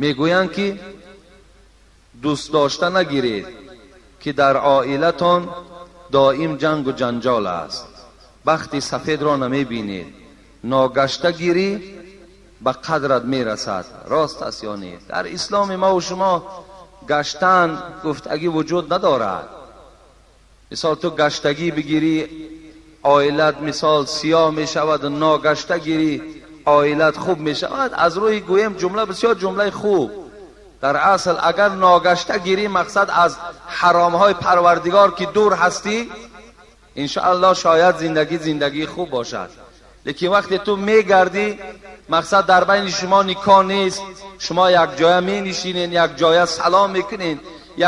Мегӯянд ки дӯст дошта нагиред ки дар оилатон доим ҷангу ҷанҷол аст, бахти сафедро намебинед, ногашта гирӣ ба қадрат мерасад. Рост аст ё не? Дар исломи мо ва шумо гаштан гуфтагӣ вуҷуд надорад. Мисол ту гаштагӣ бигирӣ, оилат мисол сиёҳ мешавад, ногашта гирӣ оилат хуб мешавад. Аз рӯи гӯем ҷумла бисёр ҷумлаи хуб. Дар асл агар ногашта гирӣ, мақсад аз ҳаромҳои парвардигор ки дур ҳастӣ, иншоаллоҳ шояд зиндагӣ зиндагии хуб бошад. Лекин вақте ту мегардӣ, мақсад дар байни шумо никоҳ нест, шумо якҷоя менишинед, якҷоя салом мекунед,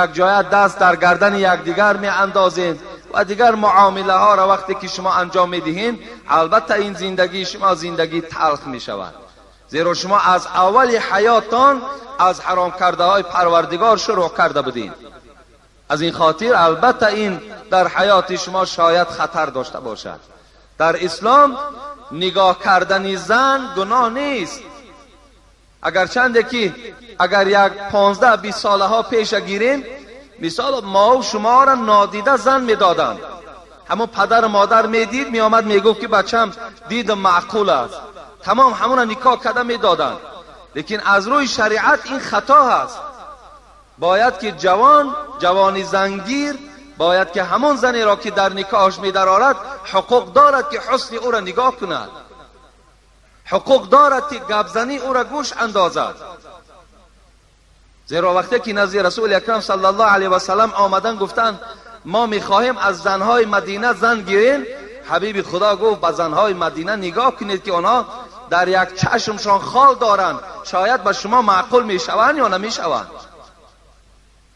якҷоя даст дар гардани якдигар меандозед ва дигар муомилаҳоро вақте ки шумо анҷом медиҳед, албатта ин зиндагии шумо зиндагии талх мешавад. Зеро шумо аз аввали ҳаёттон аз ҳаром кардаҳои парвардигор шурӯъ карда будед. Аз ин хотир албатта ин дар ҳаёти шумо шояд хатар дошта бошад. Дар ислом нигоҳ кардани зан гуноҳ нест. Агарчанде ки агар як 15-20 солаҳо пеша гирем, мисол мо шуморо нодида зан медоданд. Ҳамон падару модар медид, меомад мегуфт ки бачам дидам маъқул аст, тамом ҳамонро никоҳ карда медоданд. Лекин аз рӯи шариат ин хато аст. Бояд ки ҷавон, ҷавони зангир бояд ки ҳамон занеро ки дар никоҳаш медарорад ҳуқуқ дорад ки ҳусни ӯро нигоҳ кунад, ҳуқуқ дорад ки гапзанӣ ӯро гӯш андозад. Зеро вақте ки назди расули акрам саллаллоҳу алайҳи васаллам омадан гуфтанд мо мехоҳем аз занҳои мадина зан гирем, ҳабиби худо гуфт ба занҳои мадина нигоҳ кунед ки онҳо дар як чашмшон хол доранд, шояд ба шумо маъқул мешаванд ё намешаванд.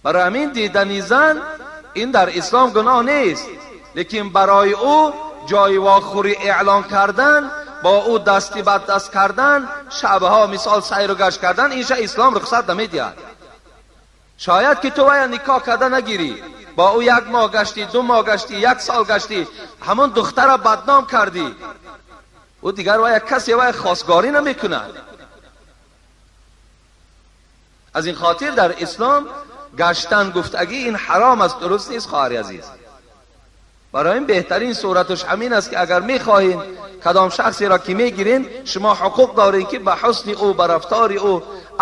Барои ҳамин дидани зан ин дар ислом гуноҳ нест, лекин барои ӯ ҷои вохӯрӣ эълон кардан, бо ӯ дасти бад даст кардан, шабҳо мисол сайру гашт кардан, инша ислом рухсат намедиҳад. Шояд ки ту вая никоҳ карда нагирӣ, бо ӯ як моҳ гаштӣ, 2 моҳ гаштӣ, 1 сол гаштӣ, ҳамон духтара бадном кардӣ, ӯ дигар вая касе вая хосгорӣ намекунад. Аз ин хотир дар ислом гаштан гуфтагӣ ин ҳаром аст, дуруст нест хоҳари азиз. Барои ин беҳтарин сураташ ҳамин аст ки агар мехоҳед кадом шахсеро ки мегиред, шумо ҳуқуқ доред ки ба ҳусни ӯ, ба рафтори ӯ,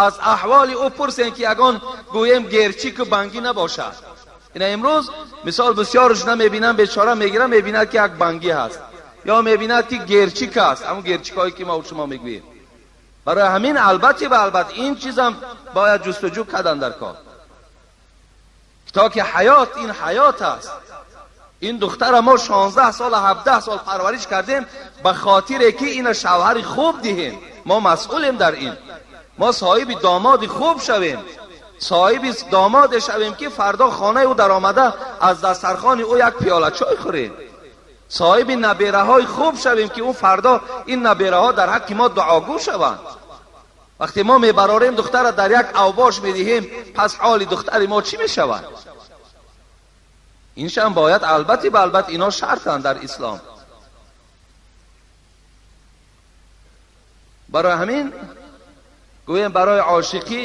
аз аҳволи ӯ пурсед ки ягон гӯем герчику бангӣ набошад. Ина имрӯз мисол бисёрш намебинам, бечора мегирам, мебинад ки як бангӣ ҳаст ё мебинад ки герчик аст, ҳамон герчикҳое ки мо шумо мегӯем. Барои ҳамин албатта ва албатта ин чизам бояд ҷустуҷӯ кардан дар кор, то ки ҳаёт ин ҳаёт аст. Ин духтара мо 16 сол 17 сол парвариш кардем ба хотире ки ина шавҳари хуб диҳем. Мо масъулем дар ин, мо соҳиби домоди хуб шавем, соҳиби домоде шавем ки фардо хонаи ӯ даромада аз дастархони ӯ як пиёла чой хӯрем, соҳиби набераҳои хуб шавем ки ӯ фардо ин набераҳо дар ҳаққи мо дуогӯ шаванд. Вақте мо мебарорем духтара дар як авбош медиҳем, пас ҳоли духтари мо чӣ мешавад? Иншам бояд албатта ба албатта ино шартанд дар ислом. Барои ҳамин гӯем барои ошиқӣ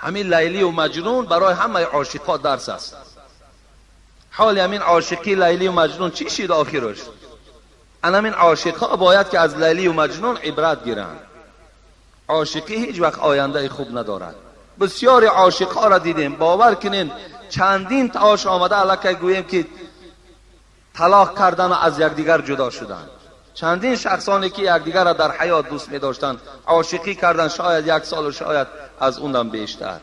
ҳамин Лайлию Маҷнун барои ҳамаи ошиқҳо дарс аст. ҳоли ҳамин ошиқи Лайлию Маҷнун чӣ шид охираш? Ан ҳамин ошиқҳо бояд ки аз Лайлию Маҷнун ибрат гиранд. Ошиқӣ ҳеҷ вақт ояндаи хуб надорад. Бисёри ошиқҳоро дидем, бовар кунед чандин таош омада аллакай гӯем ки талоқ кардану аз якдигар ҷудо шуданд. Чандин шахсоне ки якдигарро дар ҳаёт дӯст медоштанд ошиқӣ карданд, шояд 1 солу шояд аз унам бештар.